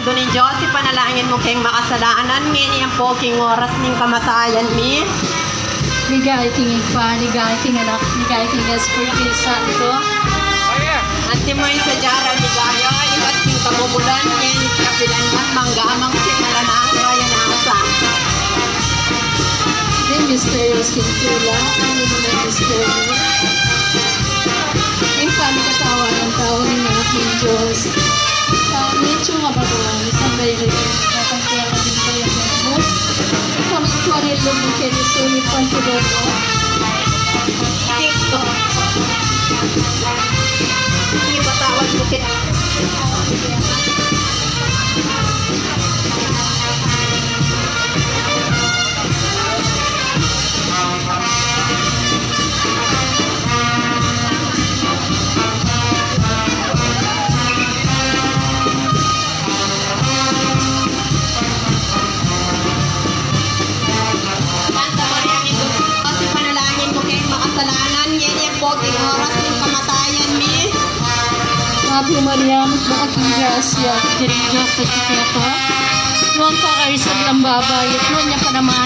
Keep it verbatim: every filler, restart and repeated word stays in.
Ning Dios, ipanalangin mu keng makasalanan, ngeni ampo king oras ning kamatayan mi. Ligaya king Ibpa, ligaya king Anak, ligaya king Espiritu Santo. Antimo ing sadya rang ligaya, ibat king kamumulan, ngeni at kapilan man, mangga man king alang angga. Ayan na sa. Ning misteryo king tula, ing unang misteryo, ing pamikatawan ning tau ning Anak ning Dios. Sa medyu nga babawan, isang bayari, isang kaya ka din kayo sa mo. Kami kuwarin lubog kay Yesu, yung pantulog mo. Ito. Ipatawad mo kit- Santa Maria, Indu ning Dios, ipanalangin mu keng makasalanan, ngeni ampo king oras ning kamatayan mi. Ave Maria, mitmu ka king grasya, ing Ginung Dios atiu keka. Nuan ka karing sablang babai, at nuan ya pa naman